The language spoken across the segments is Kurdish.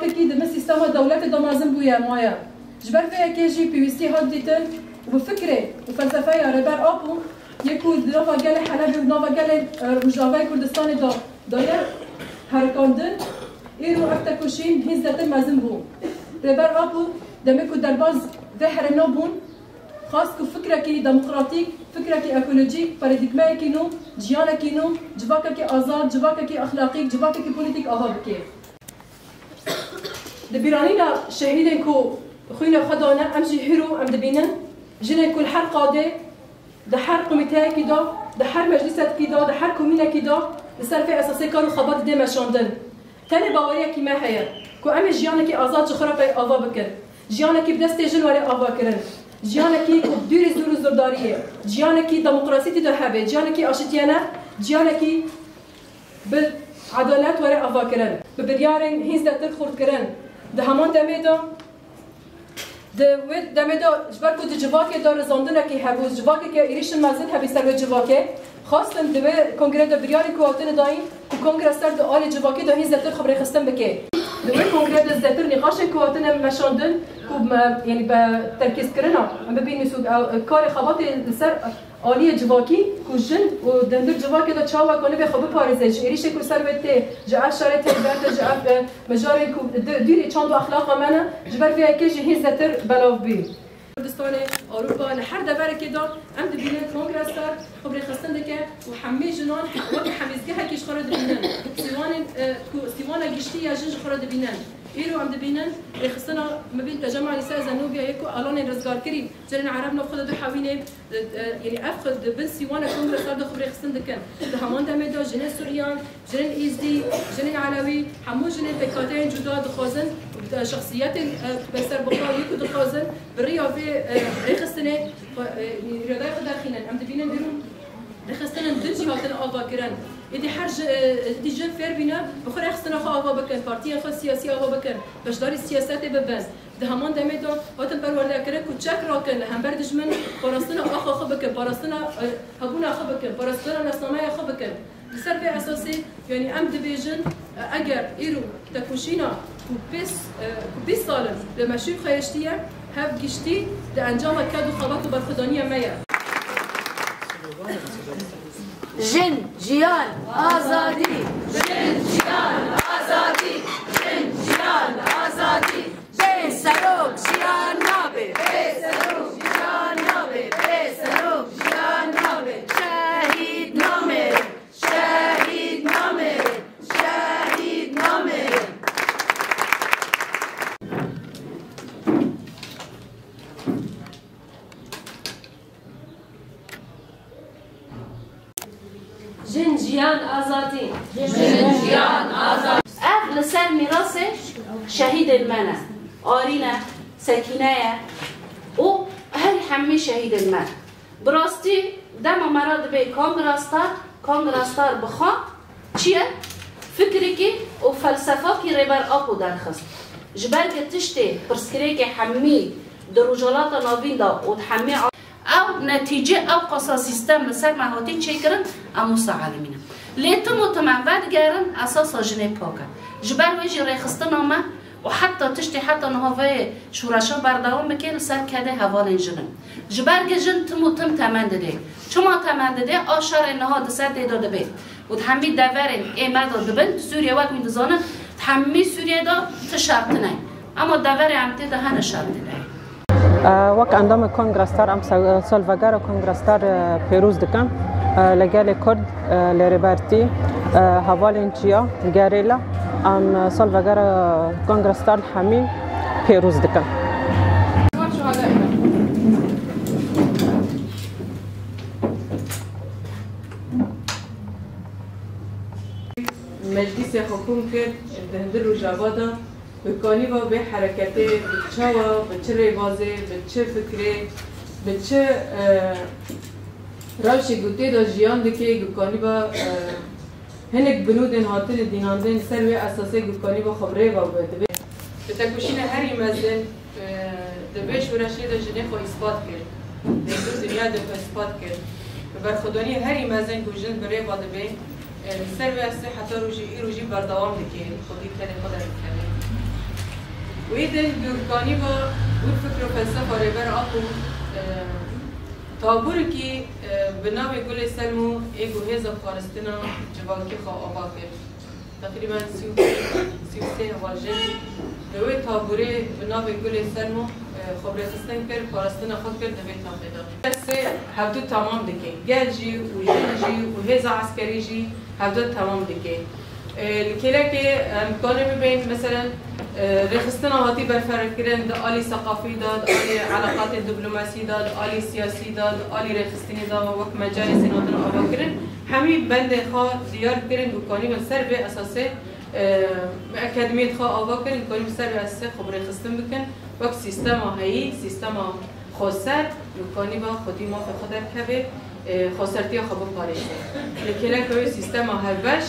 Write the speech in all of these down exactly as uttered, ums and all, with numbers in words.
Kî di bin sîstema dewletê de mezin bûye maye. Ji ber vê yekê jî pêwîstî hat dîtin û bi fikrê û felsefeya Rêber Apo yê ku di nava gelê Helebê û nava gelê, e, Rojavayê Kurdistanê de daye herikandin, îro ev tekoşîn hîn zêdetir mezin bû. Rêber Apo demê ku derbaz vê herêmê bûn, xwest ku fikrekî demokratîk, fikrekî ekolojîk, paradîgmeyekî nû, jiyanekî nû, civakekî azad, civakekî exlaqîk, civakekî polîtîk ava bike. Di bîranîna şehîdên ku xwînê xwe dane, em jî hîro em dibînin, jinên ku li her qadê, di her komîteyekî de, di her meclîsekî de, di her komînekî de, li ser vê esasê kar û xebatê dê meşandin. Tenê baweriyekî me heye ku em ê jiyanekî azad ji xwe re pey ava bikin. Jiyanekî bi destê jin were avakirin. Jiyanekî ku bi dûrî zûr û zûrdariyê, jiyanekî demokrasîtî de hebe, jiyanekî aşitiyane, jiyanekî bi edalet were avakirin. Bi biryarên hîn zêdetir xurtkirin. Di heman demê de, di wê demê de ji ber ku di civakê de rizandinekî hebû, civakeke êrîşin mezin hebî ser wê civakê, xwestin di wê kongrê de biryarên ku hatine dayîn ku kongre ser di alî civakê de hîn zêdetir xwe bi rêxistin bike. Di wê kongrê de zêdetir nîqaşên ku hatine meşandin ku me, yanî bi terkîzkirina em bibînin ku ew karê xebatê li ser aliyê civakî ku jin û di hundir civakê de çawa kanibê xwe biparêze, ji êrîşê ku ser wê tê, ji ev şerê taybet e, ji ev, e, mijarên ku di dûrî çand û exlaqa me ne, ji ber vê yekê jî hîn zêdetir belav bî. Kurdistanê, Ewropa, li her deverekê de em dibînin kongre ser xwe bi rêxistin dike û hemî jinan wek hemîzgehekî ji xwe re dibînin. Sîwanên, e, ku sîwana giştî ya jin ji xwe re dibînin. Îro em dibînin rêxistina mibîn Tecema Lîseya Zenobiyayê ku alanên rizgarkirî, jinên Ereb nav xwe de dihewînê, e, e, yanî ev xwe di bin sîwana kongre ser de xwe bi rêxistin dikin. Di heman demê de jinên Suryan, jinên Êzdî, jinên Elewî, hemû jinên pêkhateyên cuda dixwazin, e, şexsiyetên, e, beserbiqa yê ku dixwazin bi riya vê, e, rêxistinê xwe, e, îradeyê xwe derxînin. Em dibînin îro rêxistinên din jî hatin avakirin. Êdî her ji, e, êdî jin fêr bîne, bi xwe rêxistina xwe ava bikin, partiyên xwe siyasî ava bikin, beşdarî siyasetê bibin. Di heman demê de hatin perwerdekirin ku çek rakin li hember dijmin, parastina axa xwe bikin, parastina, e, hebûna xwe bikin, parastina nasnameya xwe bikin. Li ser vê esasê, yanî em dibêjin, e, eger îro tekoşîna ku pês, e, ku bîst sal in li meşîr xwe hiştiye, hev giştî di encama ked û xebat û berxwedaniya me ye. Jin, jiyan, azadî! Jin, jiyan, azadî! Jin, jiyan, azadî! Bê serok jiyan nabe! Bê serok jiyan nabe! Bê serok jiyan nabe! Şehîd namêrin! Şehîd namêrin! Şehîd namêrin! Jin, jiyan, azadî! Jin, jiyan, azadî! Ev li ser mîrasê şehîdên me ne. Arîn e, Sekîne ye û herî hemî şehîdên me. Bi rastî dema me re dibê Kongra Star, Kongra Star bi xwe çi ye? Fikrekî û felsefakî Rêber Apo derxist. Ji ber ku tiştê pirsgirêkê hemî di Rojhilata Navîn de û di hemî Ew netîce, ew qasa sîstem li ser me hatî çêkirin, em wisa elimîne. Lê tim û tim em vedigerin, esasa jinê pak e. Ji ber wê jî rêxistina me û heta tiştê heta niha vê şoreşa berdewam bike li ser kedê hevalên jin in. Ji ber ku jin tim û tim temen didê. Çima temen didê? A şerê niha di ser tê de dibe. Û di hemî deverên ê me de dibin, di Sûriyê wek hûn dizanin, di hemî Sûriyê de ti şer tune. Ema deverê em tê de hene şer tune. Wek endamê Kongra Star em se-, salvegera Kongra Star, e, pêroz dikin, e, li gelê Kurd, e, li Rêbertî, e, hevalên Çiya, Gerêla, em salvegera Kongra Star hemî pêroz dikin. Meclîsê xwe kom kir, di hundir Rojava de ku kanîba vê hereketê bi çawa, bi çi rêbazê, bi çi fikrê, bi çi, e, rewşê ku tê de jiyan dike, ku kanîba, e, hinek binûdên hatine dînandin ser wê esasê ku kanîba xwe bi rê ve bidibê. Bi tekoşîna herî mezin, e, di vê şoreşê de jinê xwe îspat kir. Di vê dinya de xwe îspat kir. Bi berxwedaniyê herî mezin ku jin bi rê ve dibe, e, li ser vê esê heta rojê îro jî berdewam dike, xwedî tenê xwe derdixe. Wê din dûrkanî ba wî fikr û felsefa Rêber Apo, e, taburekî, e, bi navê Gulê Selmo ê ku hêza parastina civakî xwe ava kir. Teqrîben sî û sê, sî û sê heval jin li wê taburê bi navê Gulê Selmo, e, xwe bi rêxistin kir, parastina xwe kir di vê taxê de. Sê hevdu temam dike. Gel jî û jin jî û hêza eskerî jî hevdu temam dike. E, li kêlekê em kanê bibên, meselen, e, rêxistina hatî berfirehkirin di alî seqafî de, di alî eleqatên diplomasî de, di alî siyasî de, di alî rêxistinê de, wek mecalê sênatina ava kirin. Hemî bendê xwe diyar kirin ku kanî ser vê esasê, e, bi akademiyê xwe ava kirin, kanî ser vê esasê xwe bi rêxistin bikin. Wek sîstema heyî, sîstema xweser, dûrkanî ba xwedî mafê xwe derkeve, e, xwesertiya xwe biparêze. Li kêleka wê sîstema hevbeş,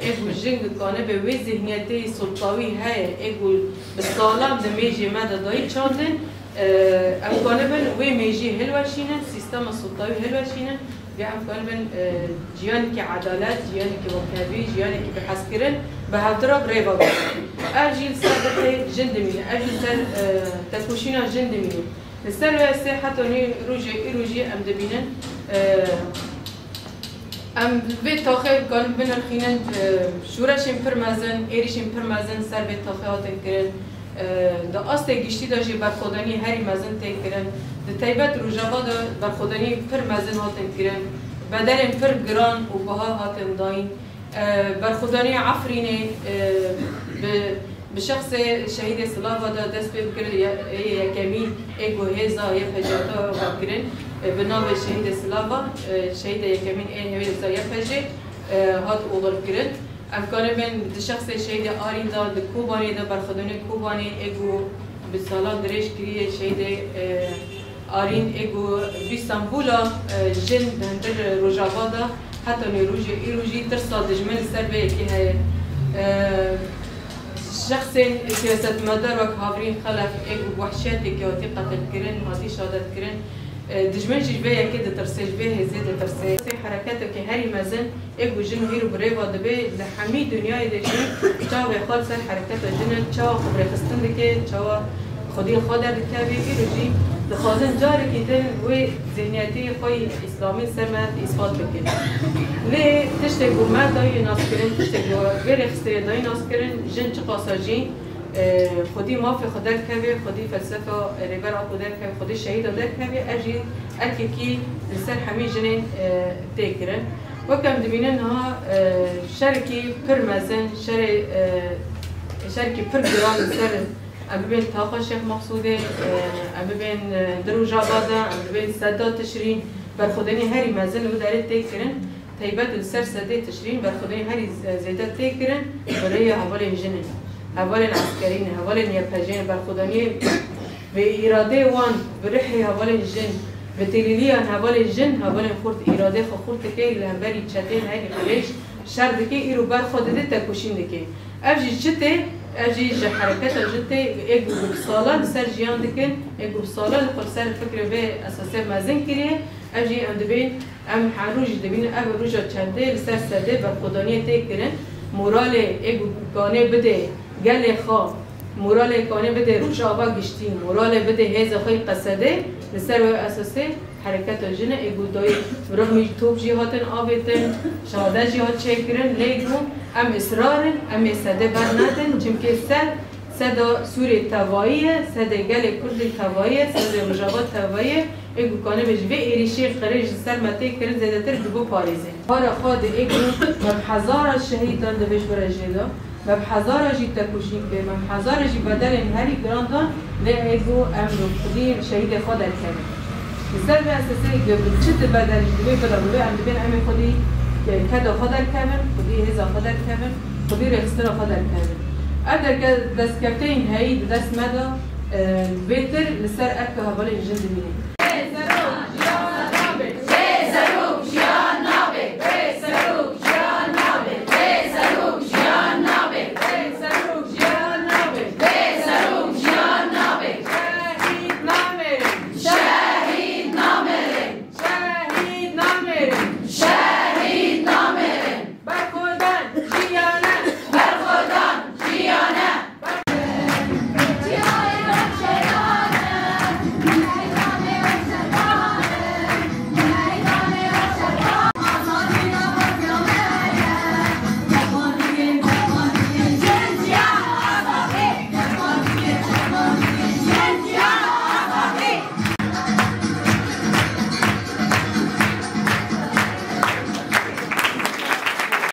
ê ku jin dûrkanê be wê zihniyetê sultawî heye, ê ku bi salan di mêjê me de dayî çandin, e, em kanibin wê mêjî hilweşînin, sîstema sultawî hilweşînin, vê em kanibin, e, ciyanekî edalet, ciyanekî wekhevî, ciyanekî bi hezkirin, bi hevdira bi rêva bikin. Ev jî li ser rihê jin dimîne, ev jî li ser, e, tekoşîna jin dimîne. Li ser wê esê heta nî rojê îro jî em dibînin, e, em vê taxê karin binirxînin, e, şoreşên pir mezin, êrîşên pir mezin ser vê taxê hatin kirin. E, di astê giştî de jî berxwedanî herî mezin tê kirin. Di taybet Rojava de berxwedanî pir mezin hatin kirin. Bedelên pir giran û biha hatin dayîn. E, berxwedanî Efrînê, e, bi, bi şexsê şehîdê Silava de dest pê bikir, ye-, ê yekemîn ê ku hêza Y P J hatin vekirin, e, bi navê şehîdê Silava, e, şehîdê yekemîn ê hêza Y P J, e, hat oxirkirin. Em kanibin di şexsê şehîdê Arîn de, di Kobanê de, berxwedanî Kobanê ê ku bi salan dirêj kiriye şehîdê, e, Arîn ê ku bi Îstanbula, e, jin di hundir Rojava de heta nê rojê îro jî tirsa dijmin li ser vê yekê heye. E, şexsên siyasetmedar wek Havrîn Xelef ê ku bi wehşetê hatî qetilkirin, hatî şehadetkirin, e, dijmin jî ji vê yekê ditirse, ji vê hêzê ditirse. Hereketeke herî mezin ê ku jin hîro bi rêva dibe, li hemî dinyayê de jî çavê xwe li ser hereketa jin e, çawa xwe bi rêxistin dike, çawa xwediyê xwe derdikeve, îro jî dixwazin carekî din wê zihniyetê xwe yê îslamî ser me îspat bikin. Lê tiştê ku me dayî naskirin, tiştê ku vê rêxistinê dayî naskirin, jin çiqasa jî, e, xwedî mafê xwe derkeve, xwedî felsefa Rêber Apo derkeve, xwedî şehîda derkeve, ev jî erkekî li ser hemî jinên, e, tê kirin. Wek em dibînin niha, e, şerekî pir mezin, şerê, e, şerekî pir giran li ser, em bibên taxa Şêx Mexsûdê, e, em bibên, e, di Rojava de, em bibên seda Tişrîn, berxwedanî herî mezin li wî derê tê kirin. Taybet li ser sedê Tişrîn berxwedanî herî z-, zêde tê kirin bi rêya hevalên jin in. Hevalên eskerî ne, hevalên Y P J'ê ne, berxwedaniyê bi îradeyê wan, bi rihê hevalên jin, bi têlîliyan hevalên jin, hevalên xurt îradeyê xwe xurt dike, li hemberî çeteyên herî xirêj şer dike, îro ber xwe dide, tekoşîn dike. Ev jî çi tê? Ev jî ji hereketa jin tê, ê ku bi salan li ser jiyan dikin, ê ku bi salan li xwe li ser fikrê vê esasê mezin kiriye, ev jî em dibên Em her roj jî dibînin ev roja çendê li ser sedê berxwedaniyê tê kirin. Moralê ê ku kanê bidê gelê xwe, moralê kanê bidê Rojava giştî, moralê bidê hêza xwe yê Qesedê, li ser wê esasê hereketa jin e, ê ku dayî rixmî top jî hatin avêtin, şehade jî hat çêkirin, lê ku em israr in, em ê sedê bernedin, çimkê sed Seda Sûrê tevayî ye, sedê gelê Kurdê tevayî ye, sedê Rojava tevayî ye. Ê ku kanibe ji vê êrîşê qirêj li ser me tê kirin zêdetir bi biparêzin. Para xwe di ê ku me bi hezara şehîd dan di vê ji we re jê de, me bi hezara jî tekoşîn kir, me bi hezara jî bedelên herî giran dan, lê ê ku em bi xwedî şehîdê xwe derkevin. Li ser vê esasê ge bi çi di bedel jî divê bida bibe, em dibên em ê xwedî, e, keda xwe derkevin, xwedî hêza xwe derkevin, xwedî rêxistina xwe derkevin. Ev derke-, destkefteyên heyî di dest me de, e, bêtir li ser erka hevalên jin dimîne.